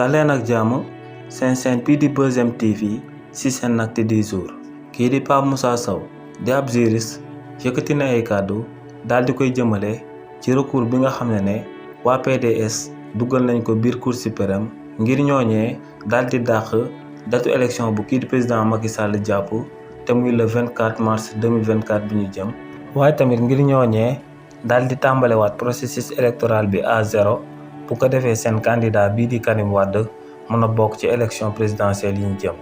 daleen ak jàmm seen chaîne bii di Buzz M TV ci seen acte du jour. Kii di Pape Moussa Sow di ab juriste yëkkati na ay kàddu daal di koy jëmale ci recours bi nga xam ne waa PDS dugal nañ ko biir Cour suprême ngir ñooñee daal di dàq datu élection bu kii di président Macky Sall jàpp te muy le 24 mars 2024 bi ñu jëm. waaye tamit ngir ñooñee daal di tàmbalewaat processus électoral bi à zéro bu ko defee seen candidat bii di Karim Wade mën a bokk ci élection présidentielle yi ñu jëm.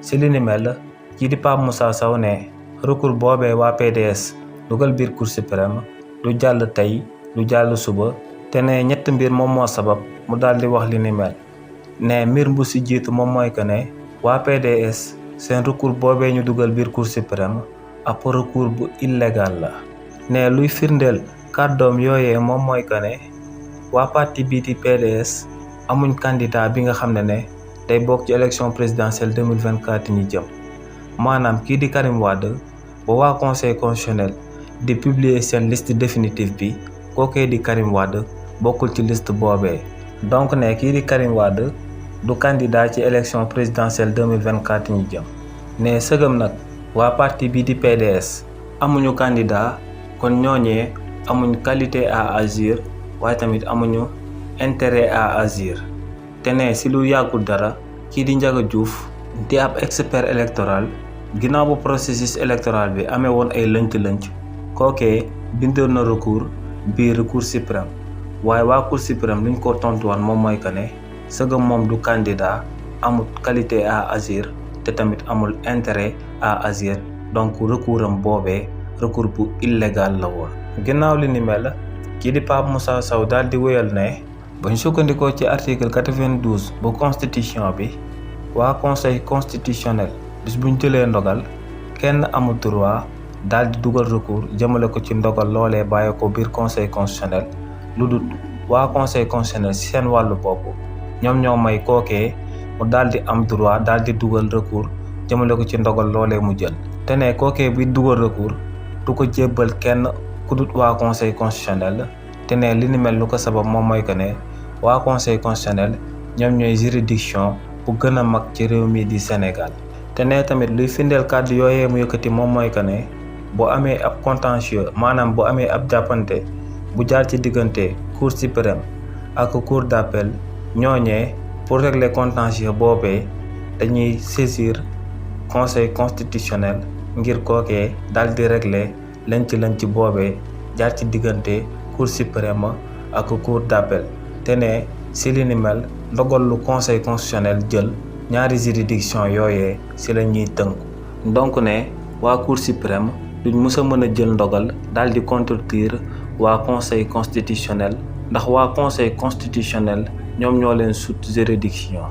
si li ni mel kii di Pape Moussa Sow ne recours boobee waa PDS dugal biir Cour suprême du jàll tey du jàll suba te ne ñett mbir moom moo sabab mu daal di wax li ni mel. ne mbir bu si jiitu moom mooy que ne waa PDS seen recours boobee ñu dugal biir Cour suprême ab recours bu illégal la. ne luy firndeel kàddoom yooyee moom mooy que ne waa parti bii di PDS amuñ candidat bi nga xam ne day bokk ci élection présidentielle 2024 ñu jëm. maanaam kii di Karim Wade ba waa conseil constitutionnel di publier seen liste définitive bi kookee di Karim Wade bokkul ci liste boobee. donc ne kii di Karim Wade du candidat ci élection présidentielle 2024 ñu jëm. ne sëgëm nag waa parti bii di PDS amuñu candidat kon ñooñee amuñ qualité à agir waaye tamit amuñu intérêt à agir. te ne si lu yàggul dara kii di Ndiaga Diouf di ab expert électoral ginnaaw bu processus électoral bi amee woon ay lënc-lënc kookee bindoon na recours biir Cour suprême. waaye waa Cour suprême luñ ko tontu woon moom mooy que ne sëgëm moom du candidat amul qualité à agir te tamit amul intérêt à agir donc recours am boobee recours bu illégal la woon. ginnaaw li ni mel kii di Pape Moussa Sow daal di wéyal ne buñ sukkandikoo ci article 92 bu constitution bi waa conseil constitutionnel bis buñ jëlee ndogal kenn amul droit daal di dugal recours jëmale ko ci ndogal loolee bàyyi ko biir conseil constitutionnel lu dul waa conseil constitutionnel ci seen wàllu bopp ñoom ñoo may kookee mu daal di am droit daal di dugal recours jëmale ko ci ndogal loolee mu jël. te ne kookee bi dugal recours du ko jébbal kenn ku dul waa conseil constitutionnel. te ne li ni mel lu ko sabab moom mooy que ne waa conseil constitutionnel ñoom ñooy juridiction bu gën a mag ci réew mi di Sénégal. te ne tamit luy firndeel kàddu yooyee mu yëkkati moom mooy que ne bu amee ab contentieux maanaam bu amee ab jàppante bu jaar ci diggante cour suprême ak cour d'appel ñooñee pour régler contentieux boobee dañuy saisir conseil constitutionnel ngir kookee daal di régler lënc boobee jaar ci diggante cour suprême ak cour d'appel. te ne si li ni mel ndogal lu conseil constitutionnel jël ñaari juridiction yooyee si la ñuy tënku. donc ne waa cour suprême duñ mës a mën a jël ndogal daal di contredire waa conseil constitutionnel ndax waa conseil constitutionnel ñoom ñoo leen sut juridiction.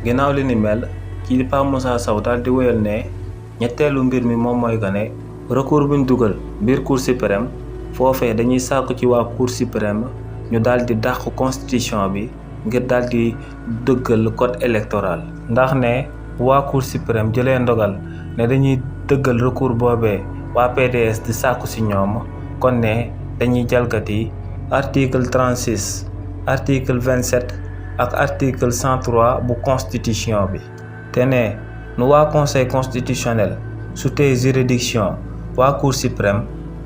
ginnaaw li ni mel kii di Pape Moussa Sow daal di wéyal ne ñetteelu mbir mi moom mooy que ne recours buñ dugal biir cour suprême foofee dañuy sàkku ci waa cour suprême ñu daal di dàq constitution bi ngir daal di dëggal code électoral. ndax ne waa cour suprême jëlee ndogal ne dañuy dëggal recours boobee waa PDS di sàkku ci ñoom kon ne dañuy jalgati article 36 article 27 ak article 103 bu constitution bi. te ne nu waa conseil constitutionnel sutee juridiction waa cour suprême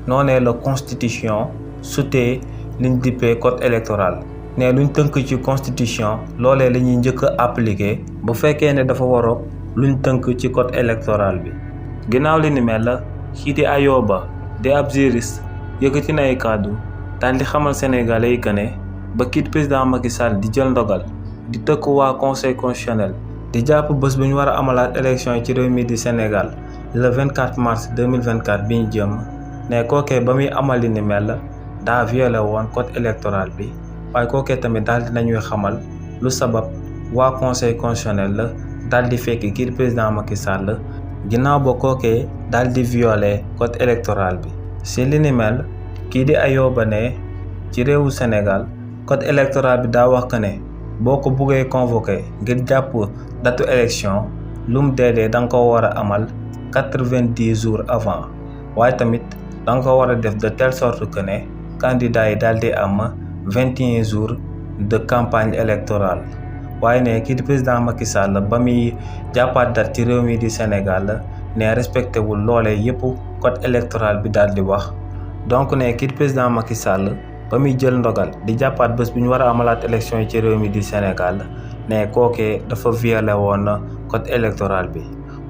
noonee la constitution sutee liñ dippee code électoral. ne luñ tënk ci constitution loolee la ñuy njëkk a appliquer bu fekkee ne dafa waroog luñ tënk ci code électoral bi. ginnaaw li ni mel la kii di Ayoba di ab juriste yëkkati na ay kàddu daal di xamal sénégalais yi que ne ba kii président Macky Sall di jël ndogal di tëkk waa conseil constitutionnel di jàpp bés bu ñu war a amalaat élection yi ci réew mi di Sénégal le 24 mars 2024 bi ñu jëm. ne kookee ba muy amal li ni mel daa violé woon code électoral bi waaye kookee tamit daal di nañuy xamal lu sabab waa conseil constitutionnel la daal di fekk kii président Macky Sall ginnaaw ba kookee daal di violé code électoral bi. si li ni mel kii di Ayoba ne ci réewu Sénégal code électoral bi daa wax que ne boo ko buggee convoqué ngir jàpp datu élection lum deedee da nga ko war a amal 90 jours avant waaye tamit da nga ko war a def de telle sorte que ne candidat yi daal di am 21 jours de campagne électorale waaye ne kii di président Macky Sall ba muy jàppaat date ci réew mi di Sénégal ne respecté wul loolee yëpp code électoral bi daal di wax. donc ne kii di président Macky Sall ba muy jël ndogal di jàppaat bés bi ñu war a amalaat élection yi ci réew mi di Sénégal ne kookee dafa violé woon code électoral bi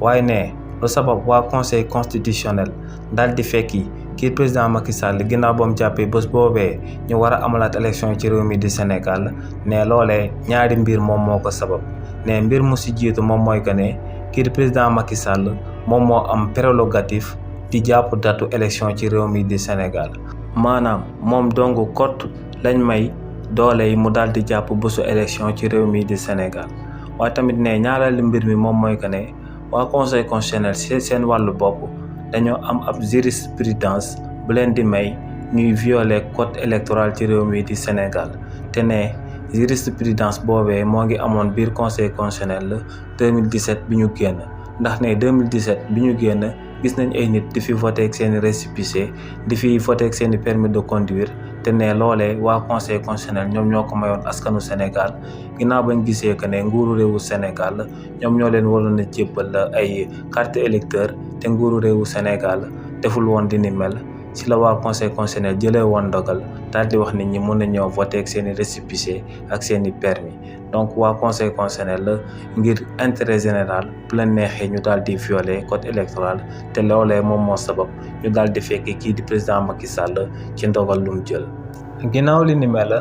waaye ne lu sabab waa conseil constitutionnel daal di fekki kii président Macky Sall ginnaaw ba mu jàppee bés boobee ñu war a amalaat élection yi ci réew mi di Sénégal ne loolee ñaari mbir moom moo ko sabab ne mbir mu si jiitu moom mooy que ne kii di président Macky Sall moom moo am prérogative di jàpp datu élection ci réew mi di Sénégal maanaam moom dong kot lañ may doole yi mu daal di jàpp bésu élection ci réew mi di Sénégal waaye tamit ne ñaareelu mbir mi moom mooy que ne waa conseil constitutionnel seen wàllu bopp dañoo am ab jurisprudence bu leen di may ñuy violer code électoral ci réew mi di Sénégal te ne jurisprudence boobee moo ngi amoon biir conseil constitutionnel 2017 bi ñu génn ndax ne 2017 bi ñu génn gis nañ ay nit di fi voté ak seen i récépissé di fi voté ak seen i permis de conduire te ne loolee waa conseil constitutionnel ñoom ñoo ko mayoon askanu Sénégal ginnaaw bañ gisee que ne nguuru réewu Sénégal ñoom ñoo leen waroon a jébbal ay carte électeur te nguuru réewu Sénégal deful woon di ni mel ci la waa conseil constitutionnel jëlee woon ndogal daal di wax nit ñi mën nañoo voté ak seen i récépissé ak seen i permis donc waa conseil constitutionnel ngir intérêt général bu leen neexee ñu daal di violer code électoral te loolee moom moo sabab ñu daal di fekk kii di président Macky Sall ci ndogal lu mu jël. ginnaaw li ni mel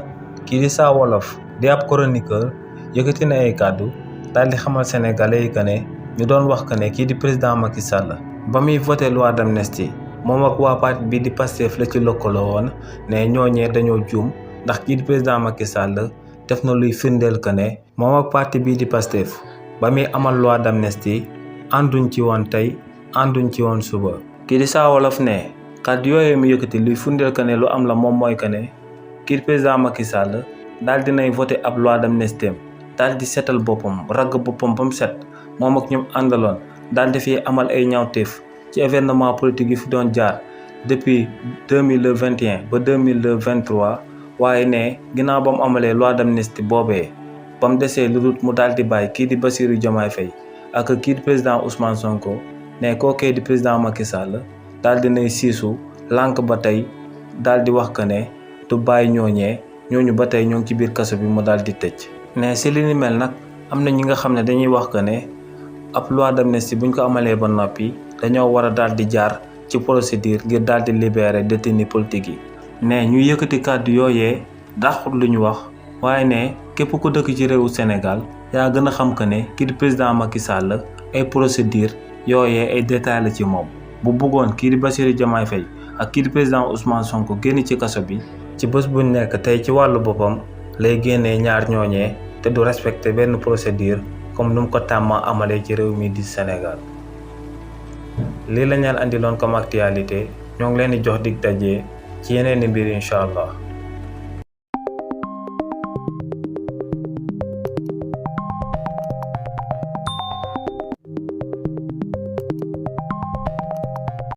kii di Saa Wolof di ab chroniqueur yëkkati na ay kàddu daal di xamal sénégalais yi que ne ñu doon wax que ne kii di président Macky Sall ba muy voté loi d'amnistie moom ak waa parti bii di Pastef la ci lëkkaloo woon ne ñooñee dañoo juum ndax kii di président Macky Sall def na luy firndeel que ne moom ak parti bii di Pastef ba muy amal loi d'amnistie ànduñ ci woon tey ànduñ ci woon suba. kii di Saa Wolof ne kàddu yooyu mu yëkkati luy firndeel que ne lu am la moom mooy que ne kii di président Macky Sall daal dinay voté ab loi d'amnistie daal di setal boppam ragg boppam ba mu set moom ak ñoom àndaloon daal di fi amal ay ñaawteef ci événement politique yi fi doon jaar depuis 2021 ba 2023 waaye ne ginnaaw ba mu amalee loi d'amnistie boobee ba mu desee lu dul mu daal di bàyyi kii di Bassirou Diomaye Faye ak kii di président Ousmane Sonko ne kookee di président Macky Sall daal di nay siisu lànk ba tey daal di wax que ne du bàyyi ñooñu ba tey ñoo ngi ci biir kaso bi mu daal di tëj. ne si li ni mel nag am na ñi nga xam ne dañuy wax que ne ab loi d'amnistie buñ ko amalee ba noppi dañoo war a daal di jaar ci procédure ngir daal di libérer détenus politiques yi. ne ñu yëkkati kàddu yooyee dàqut lu ñu wax waaye ne képp ku dëkk ci réewu Sénégal yaa gën a xam que ne kii di président Macky Sall ay procédure yooyee ay détails la ci moom bu bëggoon kii di Bassirou Diomaye Faye ak kii di président Ousmane Sonko génn ci kaso bi ci bés buñ nekk tey ci wàllu boppam lay génnee ñaar ñooñee te du respecter benn procédure comme nu mu ko tàmma amalee ci réew mi di Sénégal. lii la ñaan andiloon comme actualité ñoo ngi leen di jox dig daje ci yeneen i mbir incha allah.